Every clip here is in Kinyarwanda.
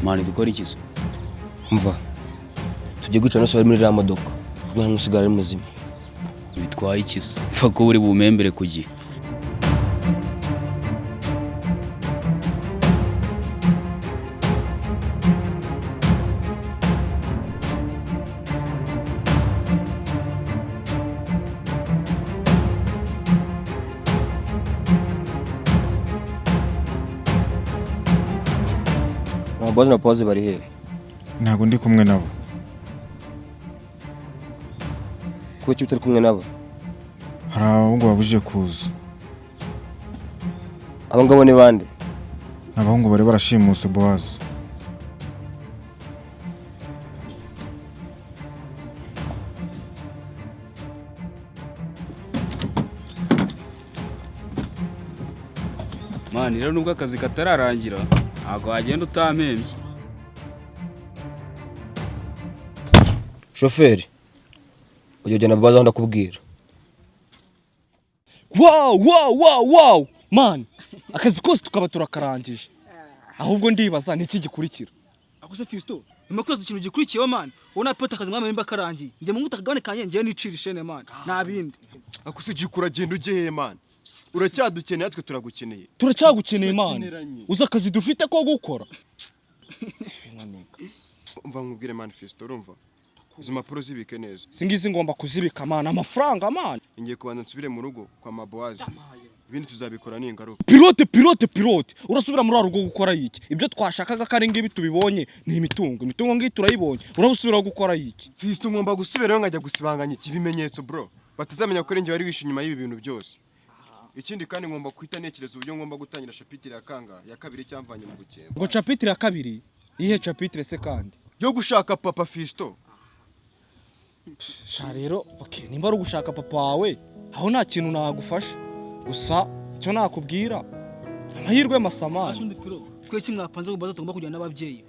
Mani dukora iki se? Umva, tujye guca no muri iriya modoka kugira ngo usigare ari muzima. Bitwaye iki se? Pfa ko uri bumembere ku gihe. Boze na Pose bari hehe? Ntabwo ndi kumwe nabo. Kuki utari kumwe nabo? Hari abahungu babujije kuza. Abo ngabo ni bande? Ni abahungu bari barashimuse Boaz. Mani rero nubwo akazi katararangira ntabwo wagenda utampembye. Shoferi, ujya ujyana Boaz aho ndakubwira. Wow wow wow wow man, akazi kose tukaba turakarangije. Ahubwo ndibaza niki gikurikira. Ako se Fisto, nyuma kwezi ikintu gikurikiyeho man, ubona Pilote akazi mwami mba karangiye. Njye mu ngutaka gane kanye ngiye nicira ishene man, nta bindi. Ako se gikura genda ujye he man? Uracyadukeneye natwe turagukeneye. Turacyagukeneye man. Uza akazi dufite ko gukora. Umva nkubwire man Fisto, urumva? Izo mpapuro zibike neza. Singizi ngomba kuzibika man, amafaranga man. Ngiye kubanza nsubire mu rugo kwa Maboaz. Ibindi tuzabikora ningaruka. Pilote pilote pilote, urasubira muri rugo gukora iki? Ibyo twashakaga kari ngibi tubibonye ni imitungo. Imitungo ngiyi turayibonye. Urasubira gukora iki? Fisto ngomba gusubirayo nkajya gusibanganya ikibimenyetso bro. Batazamenya ko ari njye wari wishe inyuma y'ibi bintu byose. Ikindi kandi ngomba kwita ntekereza uburyo ngomba gutangira chapitre ya kanga ya kabiri cyamvanye mu gukemba. Ngo chapitre ya kabiri? Iyihe chapitre se kandi? Yo gushaka papa Fisto. Sha rero, okay, nimba ari ugushaka papa wawe, aho nta kintu nagufasha. Gusa icyo nakubwira amahirwe masamani. Twese mwapanze ngo baza tugomba kujyana n'ababyeyi.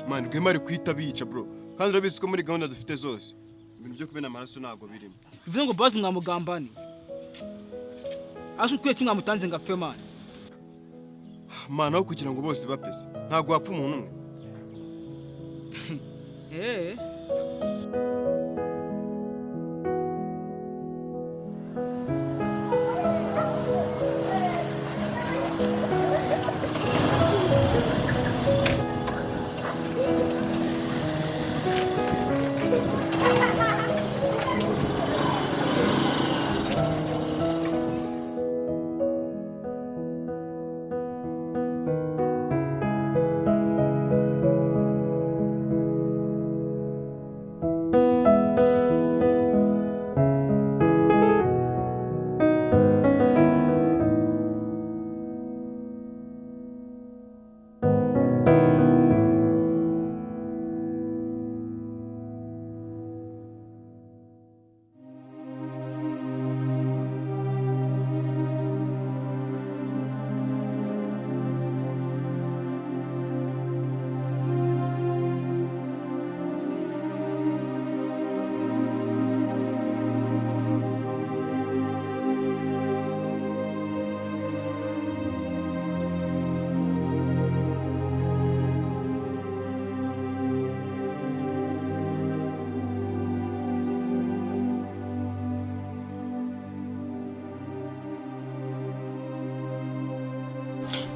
Man, Rwema ari kwita bica bro. Kandi urabizi ko muri gahunda dufite zose ibintu byo kumena amaraso ntago birimo. Bivuze ngo bazi mwamugambani. Asu twese mwamutanze ngapfe man. Man, aho kugira ngo bose bapese ntago wapfa umuntu umwe. Eh.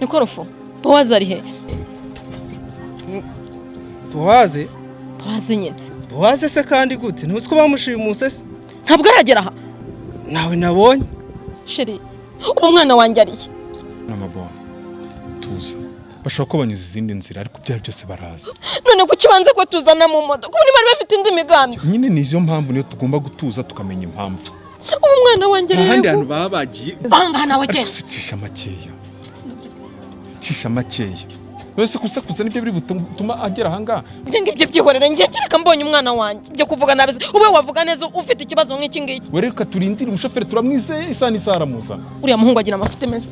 Niko rufu Boaz ari he? Boaz? Boaz nyine. Boaz se kandi gute? Ntuzi ko bamushimuse se? Ntabwo aragera aha. Nawe nabonye. Sheri, ubu mwana wanjye ari he? Mama Bo, tuza. Bashobora ko banyuze izindi nzira ariko byari byose baraza. None kuki banze ko tuzana mu modoka? Ubu bari bafite indi migambi. Nyine nizo mpamvu niyo tugomba gutuza tukamenya impamvu. Ubu mwana wanjye rero. Ahandi hantu baba bagiye. Banga nawe genda. Cisha makeya. Cisha makeya. Wese kusakuza nibyo biri butuma agera ahanga. Ibyo ngibyo byihorere ngiye kereka mbonye umwana wanjye. Byo kuvuga nabi ube wavuga neza ufite ikibazo nk'iki ngiki. We reka turindire umushoferi turamwizeye isani isaramuza. Uriya muhungu agira amafuti menshi.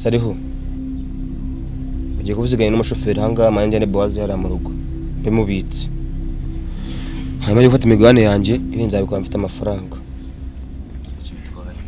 Sariho, ugiye kuba usigaye n'umushoferi ahangaha, manjye ne Bowazi hariya mu rugo bimubitse, hanyuma yo gufata imigabane yanjye, ibindi nzabikora mfite amafaranga. Icyo bitwaye.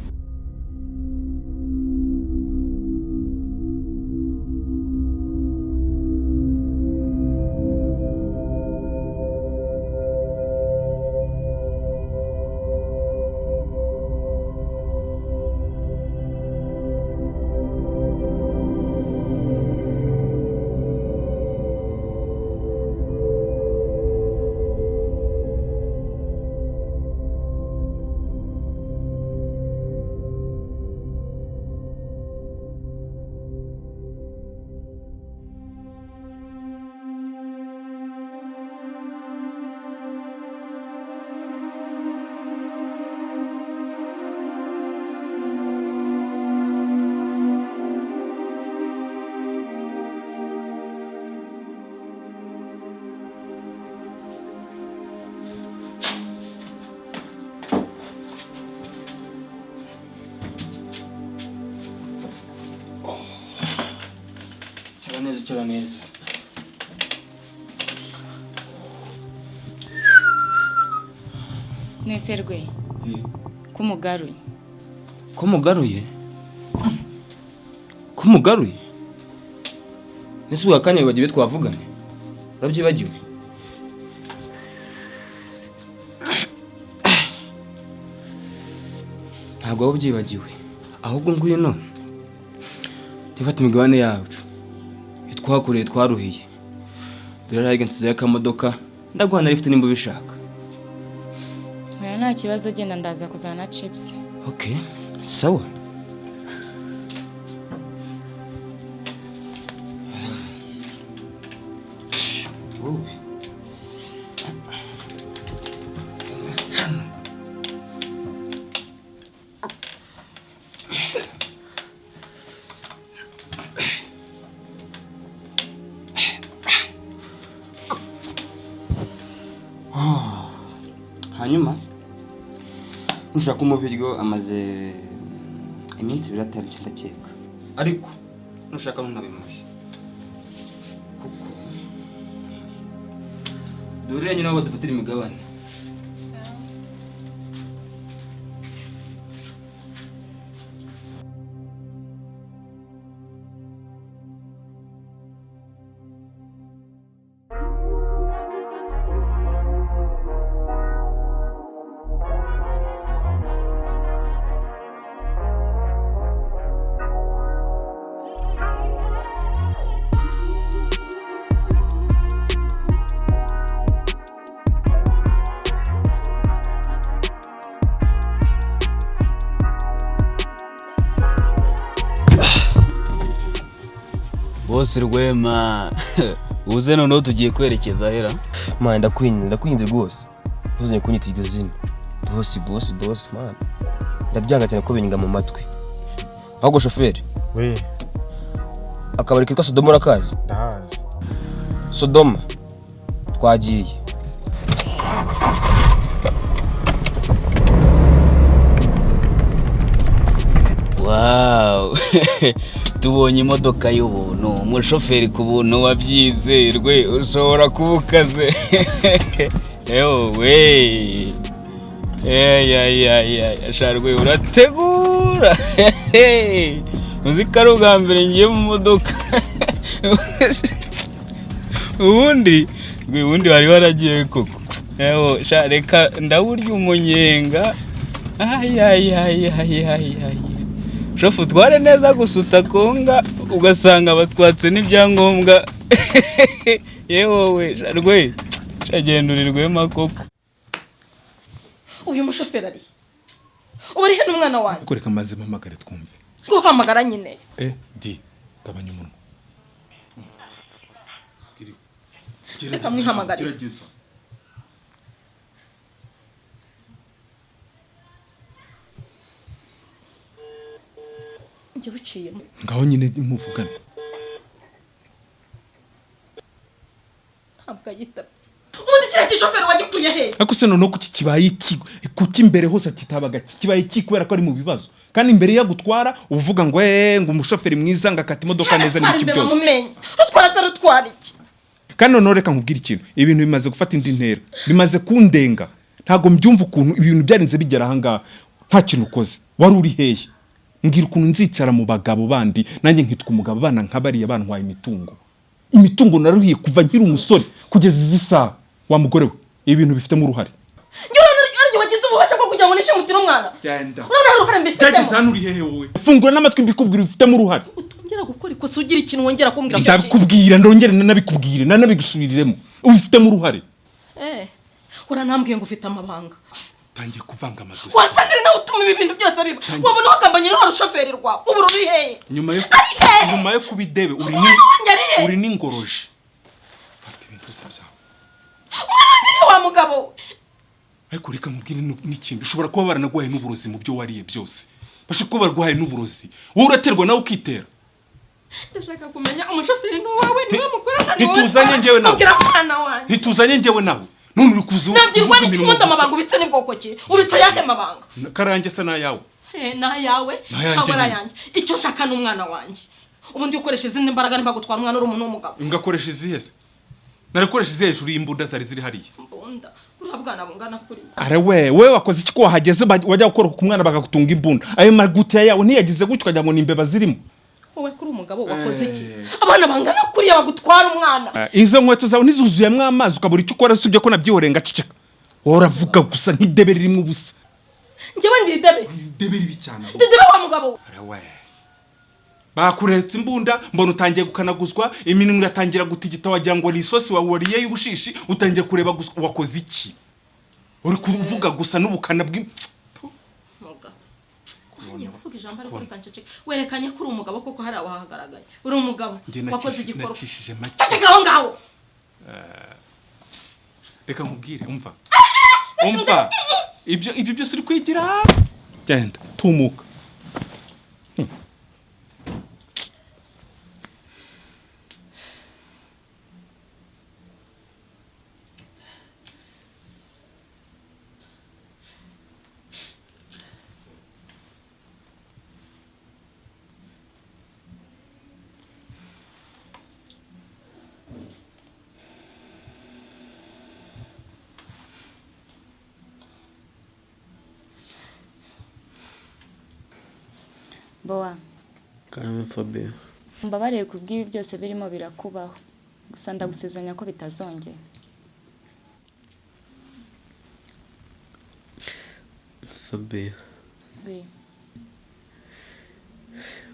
Icara neza, icara neza. Neserwe kumugaruye. Ko mugaruye? Ko mugaruye? Nese ubwo akanya wibagiwe twavuganye? Urabyibagiwe? Ntabwo waba ubyibagiwe, ahubwo ngwino tufate imigabane yacu twakoreye twaruhiye. Dore hariya nsizeyo akamodoka, ndaguha na lift nimba ubishaka. Oya nta kibazo, genda ndaza kuzana na chips. Okay, sawa. Wowe. Hano. Hanyuma nushaka umubiryo amaze iminsi 2 atarya ndakeka, ariko nushaka ntunabimuhe kuko dore nyine aho badufatira imigabane. Bose Rwema, uze noneho tugiye kwerekeza hera. Man, ndakwinze, ndakwinze rwose. Ntuzongere kunyita iryo zina. Bosi, bosi, bosi, man. Ndabyanga cyane ko bininga mu matwi. Ahubwo shoferi. We. Akabari kitwa Sodoma urakazi? Ndahazi. Sodoma. Twagiye. Wow. Tubonye imodoka y'ubuntu, umushoferi ku buntu wabyizerwe, ushobora kuba ukaze. Ewe. Sharwe urategura. Uzi ko ari ubwa mbere ngiye mu modoka. Ubundi ubundi wari waragiye koko. Ewo, sha reka ndawurya umunyenga. Ay ay ay ay ay ay. Shofu utware neza gusa utakonga ugasanga batwatse n'ibyangombwa. Yewe rwe cagendurirwema koko. Uyu mushoferi ari ubu ari he n'umwana wanjye? Kureka maze mpamagare twumve. Guhamagara nyine. D gabanya umunwa. Reka mwihamagare. Gerageza. Njye buciyemo. Ngaho nyine muvugane. Ntabwo ayitabye. Ubundi Kiriya gishoferi wagikuye he? Ariko se noneho kuki kibaye iki? Kuki imbere hose kitabaga kibaye iki? Kubera ko ari mu bibazo, kandi imbere yagutwara uvuga ngo ngo umushoferi mwiza, ngo akata imodoka neza n'ibiki byose. Rutwara se rutwara iki? Kandi noneho reka nkubwire ikintu, ibintu bimaze gufata indi ntera, bimaze kundenga. Ntabwo mbyumva ukuntu ibintu byarinze bigera aha ngaha nta kintu ukoze. Wari uri hehe? Mbwira ukuntu nzicara mu bagabo bandi nanjye nkitwa umugabo, abana nka bariya bantwaye imitungo. Imitungo naruhiye kuva nkiri umusore kugeza izi saha. Wa mugore we, ibintu bifitemo uruhare. Njye wagize ububasha bwo kugira ngo nishimutire umwana. Genda. Urabona hari uruhare mbifitemo. Byageze hano uri hehe wowe? Fungura n'amatwi mbikubwira, ubifitemo uruhare. Utongera gukora ikosa ugira ikintu wongera kumbwira. Ndabikubwira, ndongere nanabikubwire, nanabigusubiriremo. Ubifitemo uruhare. Uranambwiye ngo ufite amabanga. Tangiye kuvanga amadosi. Wasanga ari nawe utuma ibi bintu byose biba. Wabona wakambanye n'uwa rushoferi rwawe. Ubu ruri hehe? Nyuma yo kuba idebe uri ni uri n'ingoroje. Fata ibintu byawe. Umwana wanjye ni wa mugabo. Ariko reka nkubwire n'ikindi, ushobora kuba baranaguhaye n'uburozi mu byo wariye byose. Bashobora kuba barwaye n'uburozi. Wowe uraterwa nawe ukitera. Ndashaka kumenya umushoferi ni uwawe, ni we mukorana, ni wowe. Ntituzanye njyewe nawe. Ubwira umwana wanjye. Ntituzanye njyewe nawe. None uri kuza uvuga imirimo gusa. Amabanga ubitse ni bwoko ki? Ubitse yahe mabanga? Karange se nayawe. Nayawe. Kabara yanjye. Icyo nshaka ni umwana wanjye. Ubundi ukoresha izindi mbaraga nimba gutwara umwana uri umuntu w'umugabo. Ngakoresha izihe se? Narakoresha izihe hejuru y'imbunda zari ziri hariya? Imbunda. Urabwana bungana kuri. Are we wakoze iki ko wahageze wajya gukora ku mwana bakagutunga imbunda? Ayo magutiya yawe ntiyagize gutyo ukagira ngo ni imbeba zirimo. Wowe kuri umugabo wakoze iki? Abana bangana kuriya bagutwara umwana. Izo nkweto zawe ntizuzuyemo amazi ukabura icyo ukora, usibye ko nabyihoreye ngaceceka. Wowe uravuga gusa nk'idebe ririmo ubusa. Njyewe ndi idebe. Idebe ribi cyane. Idebe wa mugabo. Are we. Bakuretse imbunda mbona utangiye gukanaguzwa, iminwa iratangira gutigita wagira ngo ni isosi wawariye y'ubushishi, utangiye kureba gusa wakoze iki? Uri kuvuga gusa n'ubukana bw'i Ngiye kuvuga ijambo ariko reka nceceke. Werekanye ko uri umugabo koko hari abahagaragaye. Uri umugabo wakoze igikorwa. Nacishije make. Ceceka aho ngaho. Reka nkubwire, umva. Umva. Ibyo byose uri kwigira. Genda, tumuka. Boa. Karame Fabio. Mbabarire kubw'ibi byose birimo birakubaho. Gusa ndagusezeranya ko bitazongera. Fabio. Oui.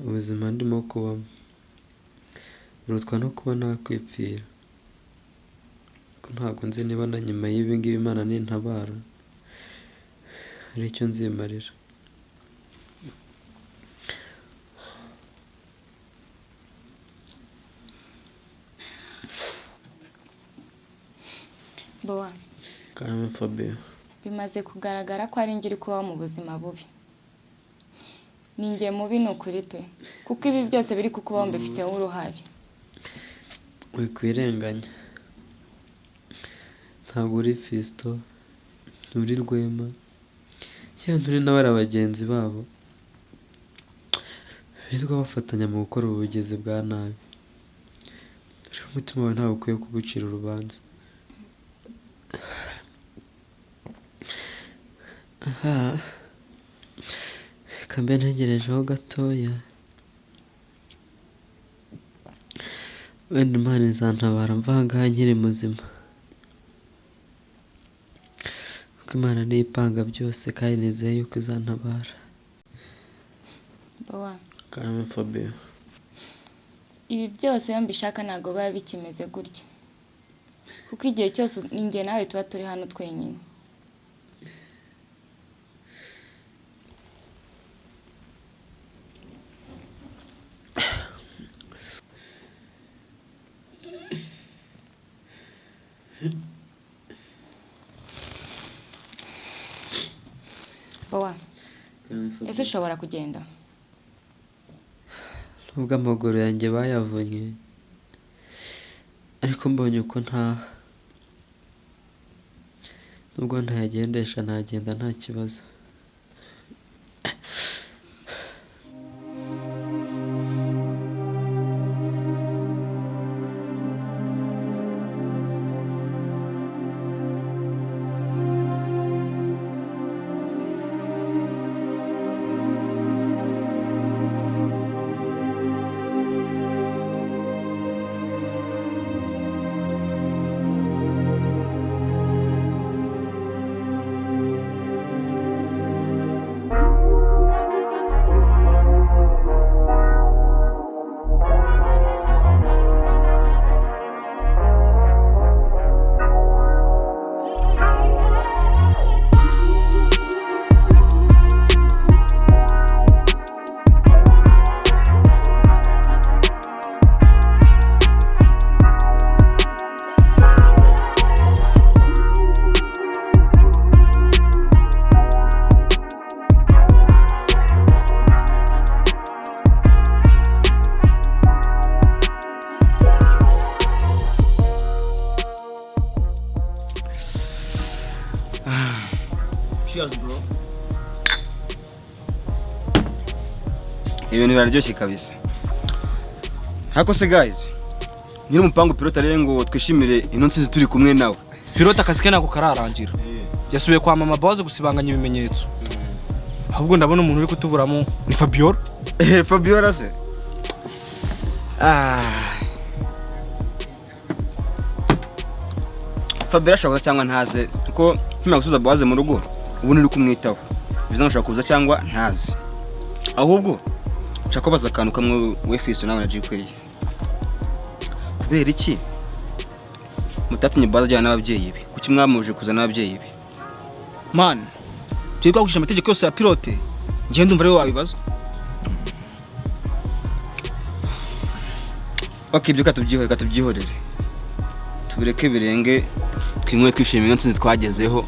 Ubuzima ndimo kubamo burutwa no kuba nakwipfira. Ko ntabwo nzi niba na nyuma y'ibi ngibi Imana nintabara hari icyo nzimarira. Boa. Karame Fabio. Bimaze kugaragara ko ari ngiri kubaho mu buzima bubi. Ninjye mubi nukuri pe. Kuko ibi byose biri kukubaho mbifiteho uruhare. Wikwirenganya. Ntabwo uri Fisto, nturi Rwema, yewe nturi n'abari abagenzi babo. Birirwa bafatanya mu gukora ubugizi bwa nabi. Rero umutima wawe ntabwo ukwiye kugucira urubanza. Aha. Kambe ntegerejeho gatoya. Wenda Imana izantabara mva aha ngaha nkiri muzima. Kuko Imana niyo ipanga byose kandi nizeye yuko izantabara. Boa. Karame Fabio. Ibi byose iyo mbishaka ntabwo biba bikimeze gutya. Kuko igihe cyose ninjye nawe tuba turi hano twenyine. Boa. Ese ushobora kugenda? Nubwo amaguru yanjye bayavunye, ariko mbonye uko ntaha. Nubwo ntayagendesha nagenda nta kibazo. Cheers bro. Ibintu biraryoshye kabisa. Hako se guys, nyiri umupango pilote rero ngo twishimire ino nsizi turi kumwe nawe. Pilote akazi ke nako kararangira. Yasubiye kwa mama Boaz gusibanganya ibimenyetso. Ahubwo ndabona umuntu uri kutuburamo ni Fabiola. Fabiola se? Fabiola ashobora cyangwa ntaze kuko nkimara gusubiza Boaz mu rugo ubu uri kumwitaho. Bivuze ngo ashobora kuza cyangwa ntaze. Ahubwo nshaka kubaza akantu kamwe we Fisto nawe na Jikweye. Kubera iki mutatumye Boaz ajyana n'ababyeyi be? Kuki mwamuje kuza n'ababyeyi be? Man, turi kwakwisha amategeko yose ya pilote. Ngiye ndumva ariwe wabibazwa. Okay, ibyo katubyihorere, katubyihorere. Tubireke birenge twimwe twishimiye intsinzi twagezeho.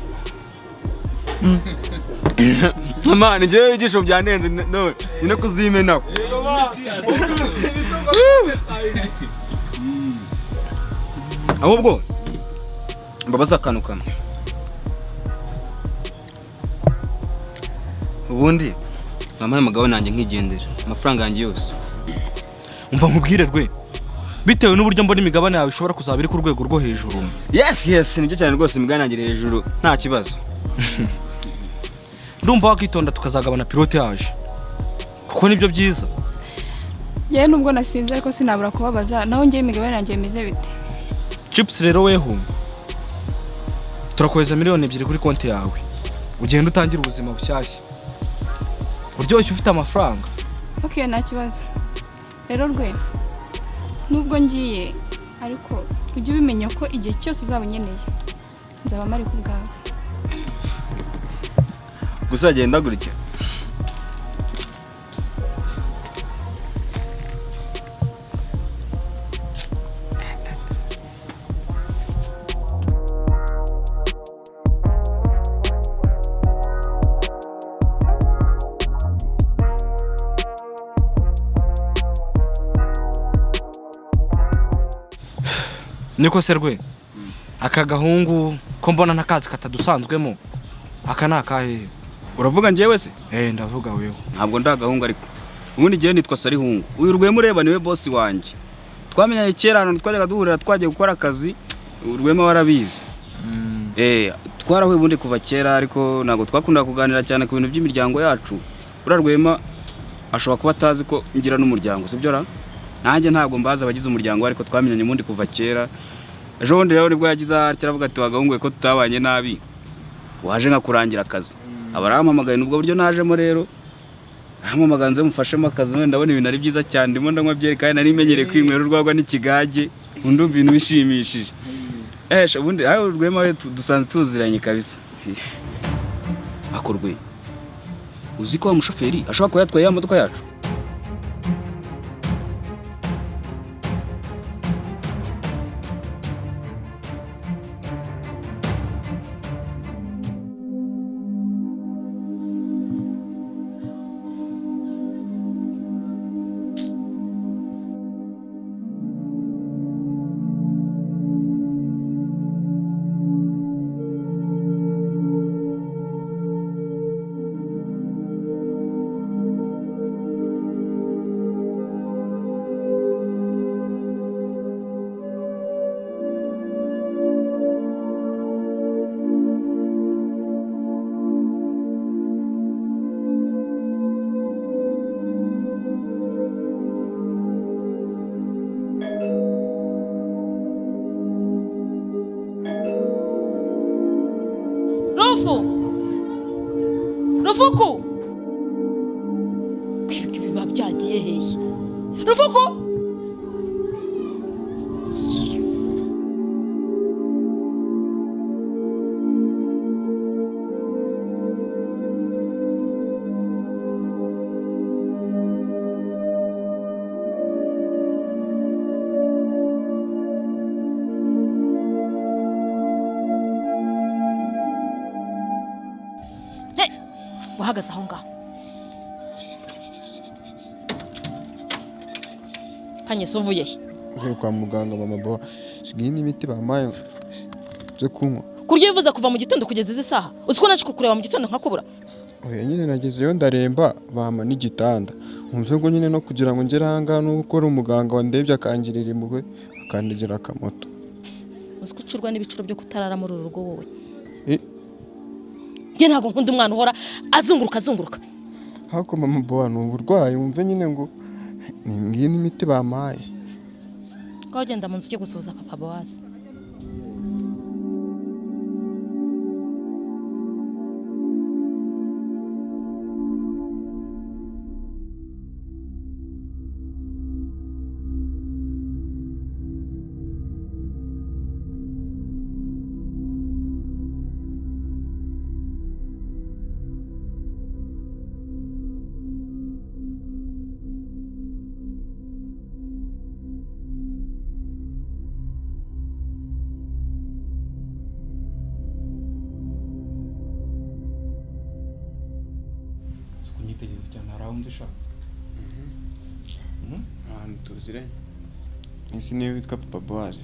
Mama, ngiye ibyishimo byandenze none ni no kuzimenaho. Ahubwo mbabaza akantu kamwe. Ubundi mama y'umugabo nanjye nkigendera amafaranga yanjye yose. Umva nkubwire rwe, bitewe n'uburyo mbona imigabane yawe ishobora kuzaba iri ku rwego rwo hejuru. Yes yes, nibyo cyane rwose, imigabane yanjye iri hejuru nta kibazo. Ndumva wakitonda tukazagabana pilote yaje, kuko nibyo byiza. Yewe nubwo nasinze ariko sinabura kubabaza, naho ngiye imigabane yanjye imeze bite? Chips rero weho turakohereza 2 miliyoni kuri konti yawe, ugenda utangire ubuzima bushyashya uryoshye ufite amafaranga. Okay, nta kibazo. Rero rwe, nubwo ngiye ariko ujye ubimenya ko igihe cyose uzaba unkeneye nzaba mari ku bwawe. Gusa agenda gutya. Niko se rwe, aka gahungu ko mbona ntakazi katadusanzwemo, aka ni akahehe? Uravuga njyewe se? Ndavuga wewe. Ntabwo ndagahungu ariko. Ubundi njyewe nitwa Sarihungu. Uyu Rwema ureba niwe boss wanjye. Twamenyanye kera ahantu twajyaga duhurira twagiye gukora akazi, Rwema warabizi. Twarahuye ubundi kuva kera ariko ntabwo twakundaga kuganira cyane ku bintu by'imiryango yacu. Uriya Rwema ashobora kuba atazi ko ngira n'umuryango, sibyo ra? Nanjye ntabwo mbaza abagize umuryango ariko twamenyanye ubundi kuva kera. Ejo bundi rero nibwo yagize atya aravuga ati wagahungu ko tutabanye nabi, waje nkakurangira akazi. Abarampamagaye nubwo buryo najemo rero, arampamagaye nze mufashemo akazi none ndabona ibintu ari byiza cyane, ndimo ndanywa byeri kandi nari menyereye kwinywera urwagwa n'ikigage, ndumva ibintu bishimishije. Ubundi aho Rwema we dusanzwe tuziranye kabisa. Akorwe. Uzi ko wa mushoferi ashobora kuba yatwaye ya modoka yacu? Rufu, Rufuku, kwiga biba byagiye hehe? Rufuku, wahagaze aho ngaho. Kanyese, uvuye he? Mvuye kwa muganga, mama Bowa. Sigaye n'imiti bampaye zo kunywa. Kurya wivuza kuva mu gitondo kugeza izi saha, uzi ko naje kukureba mu gitondo nkakubura? Oya nyine, nagezeyo ndaremba, bampa n'igitanda. Nkumve ngo nyine no kugira ngo ngere aha ngaha nuko ari umuganga wandebye akangirira impuhwe, akandegera akamoto. Uzi ko ucurwa n'ibicuro byo kutarara muri uru rugo wowe? Njye ntabwo nkunda umwana uhora azunguruka azunguruka. Hako mama Bowa, ni uburwayi, wumve nyine ngo ni ngiyi n'imiti bampaye. Ngaho ugenda mu nzu ujye gusuhuza papa Bowazi. Kunyitegereza cyane, hari aho nzi shaka. Ahantu tuziranye. Ese niwe witwa papa Bowazi?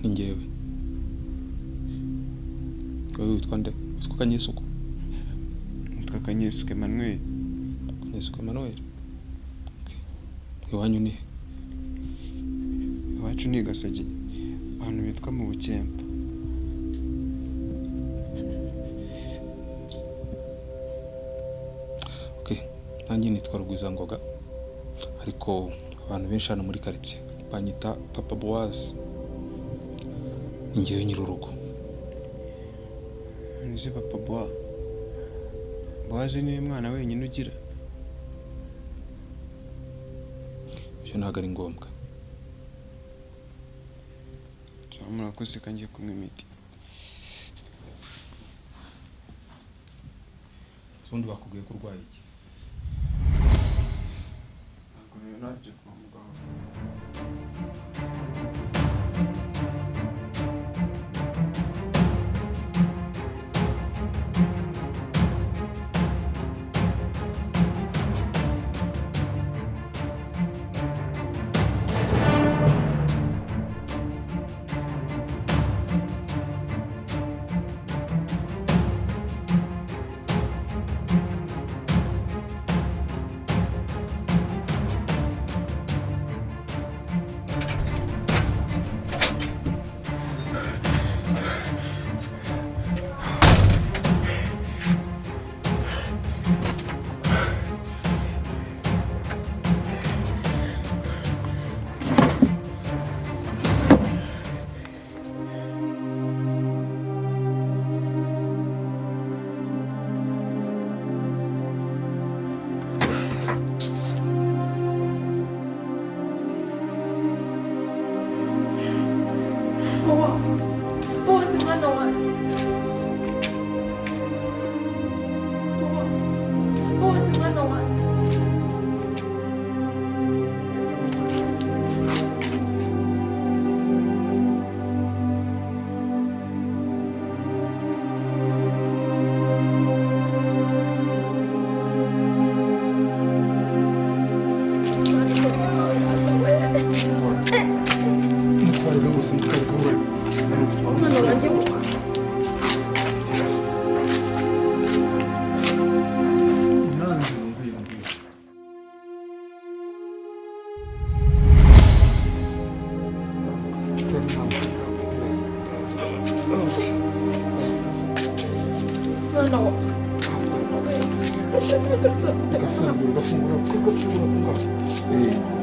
Ni njyewe. Wowe witwa nde? Witwa Kanyesuku? Nitwa Kanyesuku Emmanuel. Kanyesuku Emmanuel. Okay. Iwanyu ni he? Iwacu ni i Gasogi, ahantu bitwa mu Bukemba. Nanjye nitwa Rugwizangoga, ariko abantu benshi hano muri quartier banyita Papa Bowazi. Ni njyewe nyir'urugo. Nzi Papa Bowa. Bowazi niwe mwana wenyine ugira? Ibyo ntabwo ari ngombwa. Murakoze, kangiye kunywa imiti. Ubundi bakubwiye ko urwaye iki? Ntabwo rero naje kwa muganga. Gafungura, gafungura, gafungura.